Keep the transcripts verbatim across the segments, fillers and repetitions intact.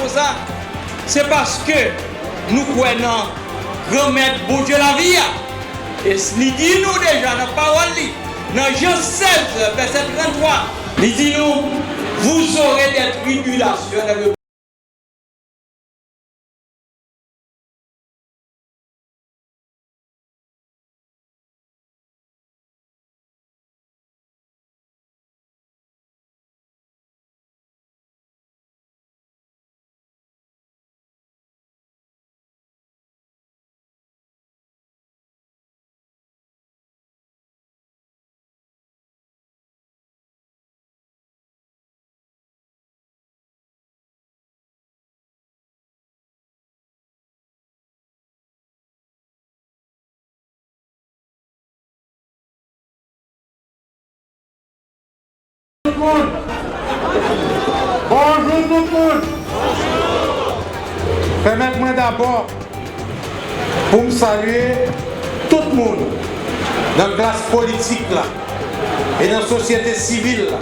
Sa, se paske nou kwè nan Granmèt Bondye lavi a. E s-, li di nou deja nan pawòl li, nan Jan sèz, vèsè tranntwa, li di nou, vous aurez des tribulations dans le Tout moun. Bonjou tout moun. Pèmèt mwen dabò pou m salye tout moun nan klas politik la e nan sosyete sivil la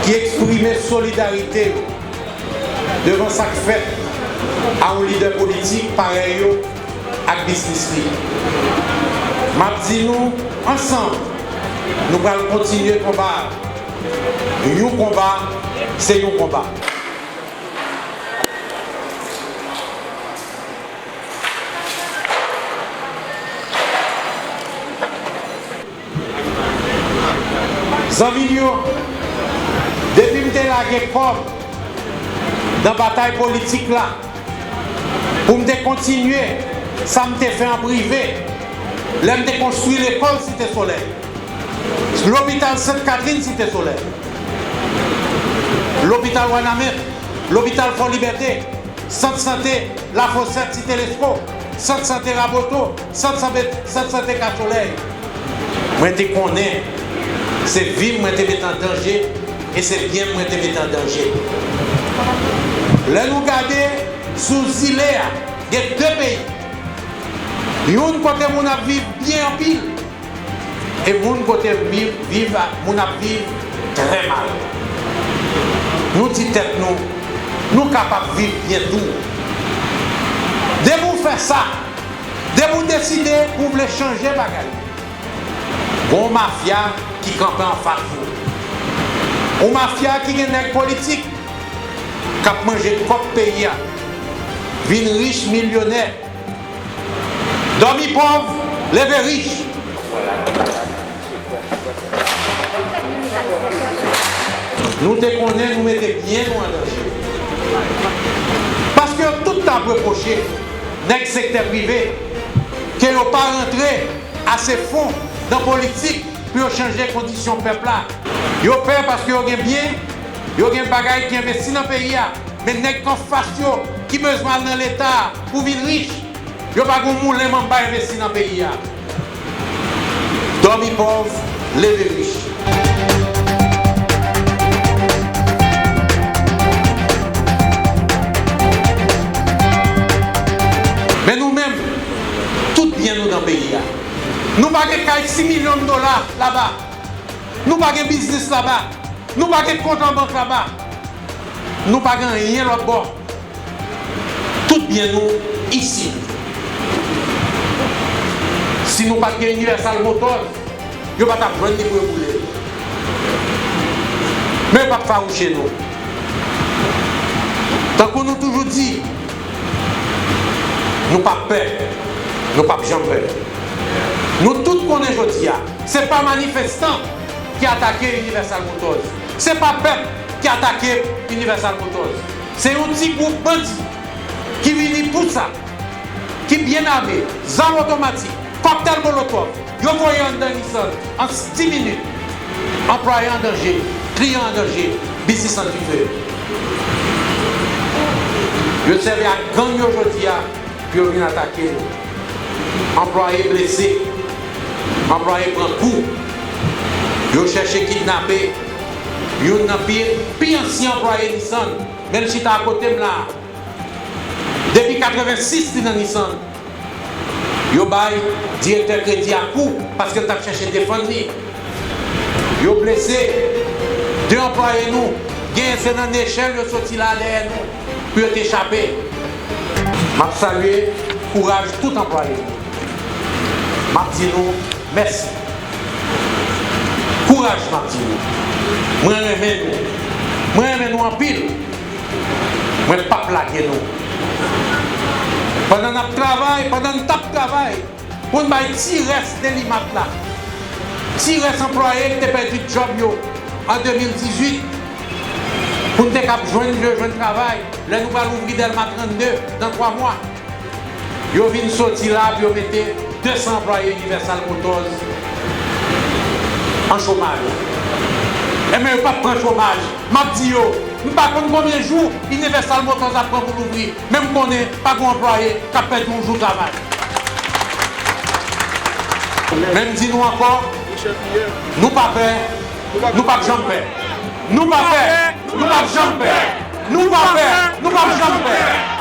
ki eksprime solidarite yo devan sa k fèt a yon lidè politik parèy yo ak biznis li. M ap di nou, ansanm, nou pral kontinye konba a. Yon konba, se yon konba. Zanmi m yo, depi m te lage kò m nan batay politik la, pou m te kontinye sa m te fè an prive, lè m te konstwi lekòl Site Solèy, lopital Sent Katrin Site Solèy, lopital Wanament, lopital Fò Libète, sant sante Lafosèt Site Lesko, sant sante Raboto, sant sante, sant sante Kasolèy. Mwen te konnen se vi m mwen te mete an danje e se byen m mwen te mete an danje. Lè nou gade sou zile a, gen de peyi. Youn kote moun ap viv byen anpil, e moun kote viv, viv, moun ap viv trè mal. Nou di tèt nou, nou kapab viv byen tou. Depi w fè sa, depi w deside pou w vle chanje bagay, gon mafya ki kanpe anfas ou. Yon mafya ki gen nèg politik k ap manje kòb peyi a, vin rich, milyonè. Dòmi pòv, leve rich. Nou te konnen nou mete byen nou an danje. Paske yo tout t ap repwoche nèg sektè prive ke yo pa rantre ase fon nan politik pou yo chanje kondisyon pèp la. Yo pè paske yo gen byen, yo gen bagay ki envesti nan peyi a, men nèg k anfas yo ki bezwen al nan Leta pou vin rich, yo pa gen moulen manba envesti nan peyi a. Dòmi pòv, leve rich. Men nou menm, tout byen nou nan peyi a. Nou pa gen kay sis milyon dola laba. Nou pa gen biznis laba. Nou pa gen kont an bank laba. Nou pa gen anyen lòt bò. Tout byen nou isit. Si nou pa t gen Universal Motors, yo pa t ap jwenn li pou yo boule l. Men yo p ap fawouche nou. Tankou nou toujou di, nou p ap pè, nou p ap janm pè. Nou tout konnen jodi a, se pa manifestan ki atake Universal Motors. Se pa pèp ki atake Universal Motors. Se yon ti gwoup bandi ki vini pou sa, ki byen ame, zam otomatik, kòktèl molotòv, yo voye anndan Nissan an dis minit. Anplwaye an danje, kliyan an danje, biznis an dife. Yo sèvi ak gang yo jodi a pou yo vin atake nou. Anplwaye blese, anplwaye pran kou. Yo chèche kidnape youn nan pi, pi ansyen anplwaye Nissan, men l chita akote m la a. Depi katrevensis li nan Nissan. Yo bay direktè kredi a kou paske l t ap chèche defann li. Yo blese de anplwaye nou. Genyen se nan nechèl yo soti la dèyè nou. Pou yo te chape. M ap salye kouraj tout anplwaye nou. M ap di nou mèsi. Kouraj, m ap di nou. Mwen renmen nou. Mwen renmen nou anpil. Mwen p ap lage nou. Pandan n ap travay, pandan n t ap travay, pou n bay ti rès Delimat la, ti rès anplwaye ki te pèdi djòb yo an de mil dizuit, pou n te kab jwenn, jwenn travay, lè nou pral ouvri Dèlma trannde nan twa mwa. Yo vin soti la, pou yo mete de san anplwaye Universal Motors an chomaj. Enben, yo p ap pran chomaj. M ap di yo, m pa konn konbyen jou Universal Motors ap pran pou louvri, men m konnen pa gen anplwaye k ap pèdi yon jou travay. Men m di nou ankò, nou pa pè, nou p ap janm pè. Nou pa pè, nou p ap janm pè. Nou pa pè, nou p ap janm pè.